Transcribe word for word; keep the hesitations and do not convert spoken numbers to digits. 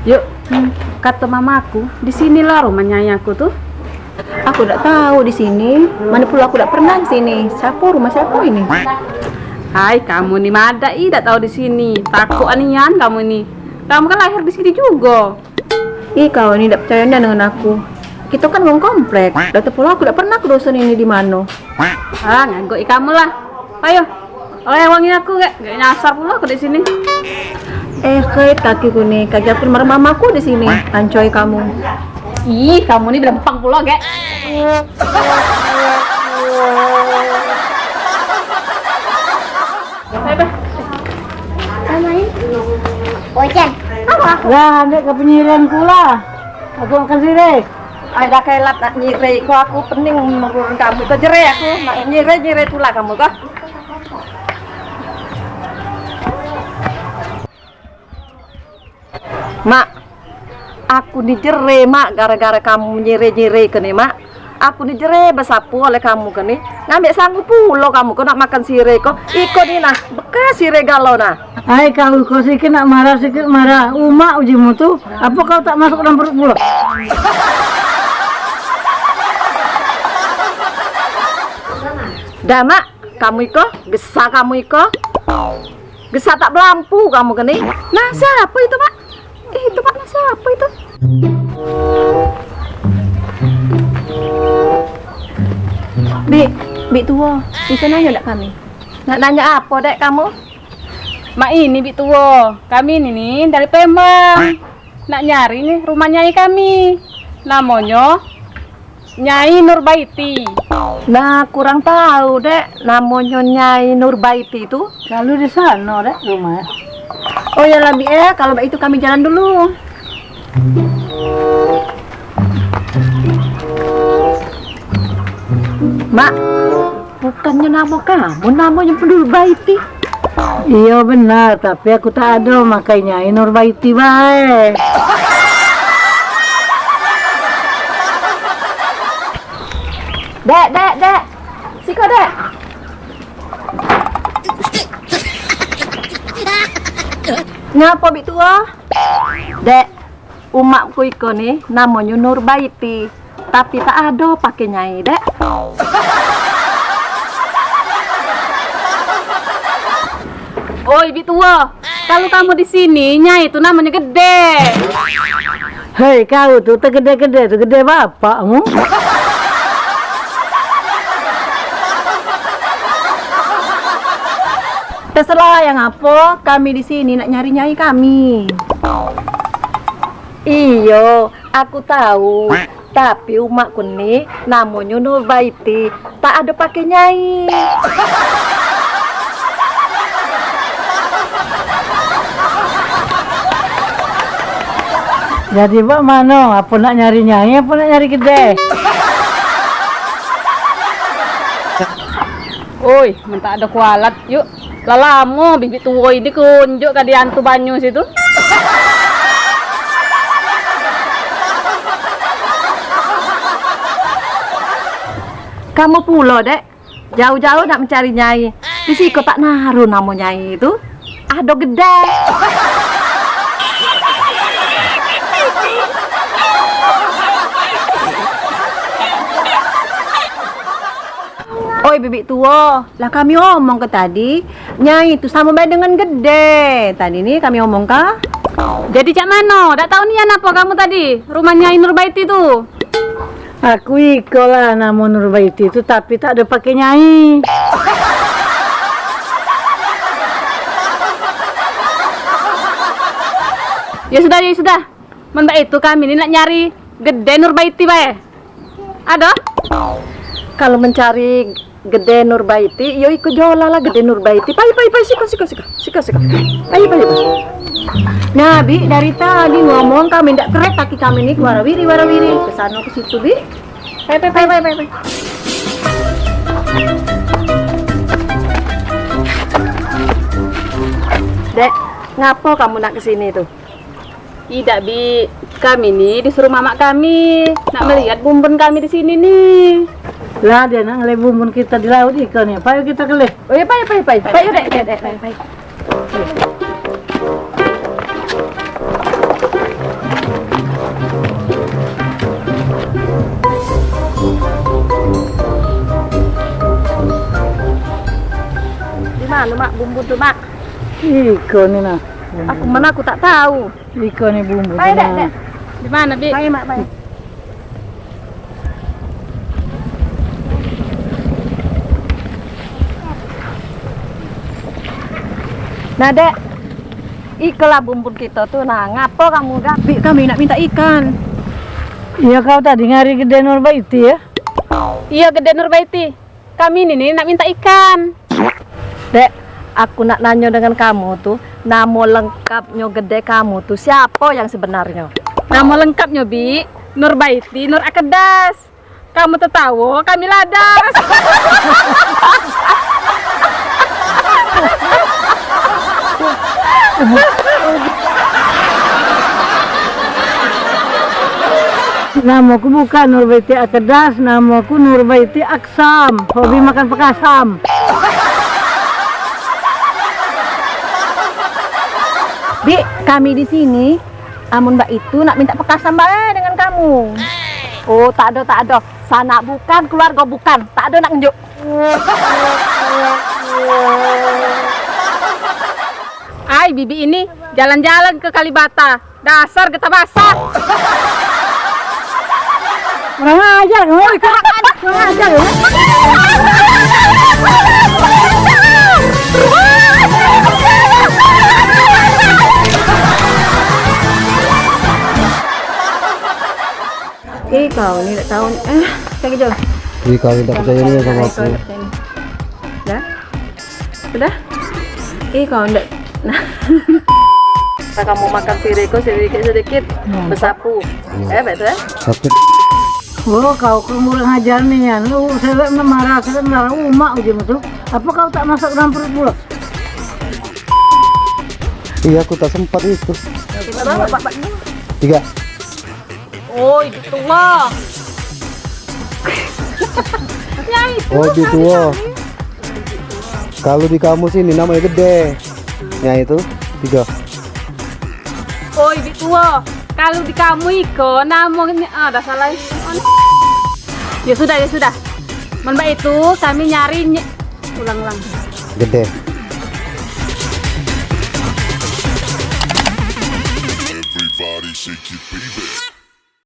Yuk, kato mamaku, di sinilah rumah nyai aku tu. Aku dak tahu di sini, mano pulo aku dak pernah ke sini. Siapo, rumah siapo ini? Hai, kamu ni madak i dak tahu di sini. Takut anian kamu ni. Kamu kan lahir di sini jugo. Ih, kau ni dak percayo nian dengan aku. Kito kan wong komplek. Dah tu pulo aku dak pernah ke dusun ini di mano. Ah, ngagok i kamu lah. Ayo. Oleh wangi aku gak? Gak nyasar pulo aku di sini. Eh, kait kaki ku ni. Kaki aku marah mamaku di sini. Ancoi kamu. Ih, kamu ni belempang pulo gak? Ayo, Beh. Main. Ojan. Apa? Lah, ambek ke penyirian pula. Aku makan sirih. Ai dah kelap nak nyirih ko, aku pening menurun kamu. Ko jere aku, nak nyirih-nyirih pula kamu ko. Mak, aku ni jere, Mak, gara-gara kamu nyere-nyere ke ni, Mak. Aku ni jere besapu oleh kamu ke ni. Ngambek sanggup pulo kamu ko nak makan sire ko. Iko ni nah, bekas sire galo nah. Ai kau ko sikit nak marah, sikit marah. Umak ujimu tu, apa kau tak masuk dalam perut pulo? Dah, Mak, kamu iko, gesa kamu iko. Gesa tak belampu kamu ke ni. Nah, siapa itu, Mak? Eh, itu, Mak, nah, siapa itu? Bik, Bik Tuo, bisa nanya dak kami? Nak nanya apa, Dek, kamu? Mak ini, Bik Tuo, kami ini ni dari Palembang. Nak nyari ni rumah nyai kami. Namonyo Nyai Nurbaiti. Nah, kurang tahu, Dek, namonyo Nyai Nurbaiti tu. Lalu di sano, Dek, rumah. Oh ya lah, Bik, eh, kalau begitu kami jalan dulu. Mak, bukannyo namo kamu, namonyo Nurbaiti. Iyo benar, tapi aku tak ado, makai Nyai Nurbaiti bae. Dek, dek, dek. Siko, Dek. Ngapo, Bik Tuo? Dek, umakku iko ni namonyo Nurbaiti, tapi tak ado pake nyai, Dek. Oi, Bik Tuo, kalu kamu di sini, nyai tu namonyo gede. Hei, kau tu tegede-gede tu gede bapakmu. Terserah yang apo, kami di sini nak nyari nyai kami. Iyo, aku tahu. Tapi umakku ni namonyo Nurbaiti, tak ado pake nyai. Jadi, bak mano? Apo nak nyari nyai, apo nak nyari gede? Oi, men tak ado kualat, yuk. Lah lamo bibik tuo ini kunjuk ka di antu banyu situ. Kamu pulo, Dek. Jauh-jauh nak mencari nyai. Di siko tak naru namo nyai tu. Ado gede. Oi, bibik tuo, lah kami omong ke tadi, nyai tu samo bae dengan gede. Tadi ni kami omong ke. Jadi cak mano? Dak tau nian apo kamu tadi? Rumah Nyai Nurbaiti tu. Aku iko lah namo Nurbaiti tu, tapi tak ado pake nyai. Ya sudah, ya sudah. Men bak itu kami ni nak nyari gede Nurbaiti bae. Ado? Kalu mencari gede Nurbaiti, yo ikut jola lah gede Nurbaiti. Pai, pai, pai, siko, siko, siko. Siko, siko. Pai, pai, pai. Nah, Bik, dari tadi ngomong kami ndak keret kaki kami ni ke warawiri, warawiri. Ke sano, ke situ, Bik. Pai, pai, pai, pai, pai, pai. Dek, ngapo kamu nak ke sini tu? Idak, Bik. Kami ni disuruh mamak kami nak melihat bumbun kami di sini ni. Lah, dia nak ngelihat bumbun kita di laut ikan ni. Payo kita kelih. Oh ya, payo, payo, payo. Payo, Dek, Dek, Dek, payo, payo. Anu, Mak, bumbu tu, Mak. Iko ni nah. Aku mana aku tak tahu. Iko ni bumbu. Pai, Dek, Dek. Di mana, Bi? Pai, Mak, pai. Nah, Dek. Ikolah bumbun kito tu, nah, ngapo kamu, Dek? Bi, kami nak minta ikan. Iyo, kau tadi ngari Gede Nurbaiti, ya? Iyo, Gede Nurbaiti. Kami ni, ni nak minta ikan. Dek, aku nak nanyo dengan kamu tu, namo lengkapnyo gede kamu tu siapo yang sebenarnyo? Namo lengkapnyo, Bi, Nurbaiti Nur Akedas. Kamu tetawo, kami ladas. Namoku bukan Nurbaiti Akedas, namoku Nurbaiti Aksam. Hobi makan pekasam. Dik, kami di sini, amun bak itu nak minta pekasam bae dengan kamu. Oh, tak ado, tak ado. Sanak bukan, keluargo bukan. Tak ado nak ngenjuk. Ai, bibi ini jalan-jalan ke Kalibata. Dasar getah basah. Kurang ajar, oi, kurang ajar, kurang ajar, oi. Eh, kau ni tak tahu ni. Eh, cak kejap. Ih, kau ni tak percaya ni sama aku. Dah? Sudah? Eh, kau ndak. Nah. Kamu makan siriko sedikit-sedikit, hmm, besapu. Hmm. Eh, betul, eh? Tapi oh, kau kurang ajar ni, ya. Lu sewek marah, sewek marah, umak ujung tu. Apa kau tak masuk dalam perut pula? Iya, aku tak sempat itu. Kita bawa, Pak, Pak. Tiga. Oi, Bi Tua. Ya itu. Oi, Bi Tua. Kalu di kamus ini namanya gede. Ya itu, tiga. Oi, Bi Tua. Kalu di kamu iko namanya, ah, dah salah. Ya sudah, ya sudah. Men bak itu kami nyari nye-, ulang-ulang. Gede. Everybody shake your baby.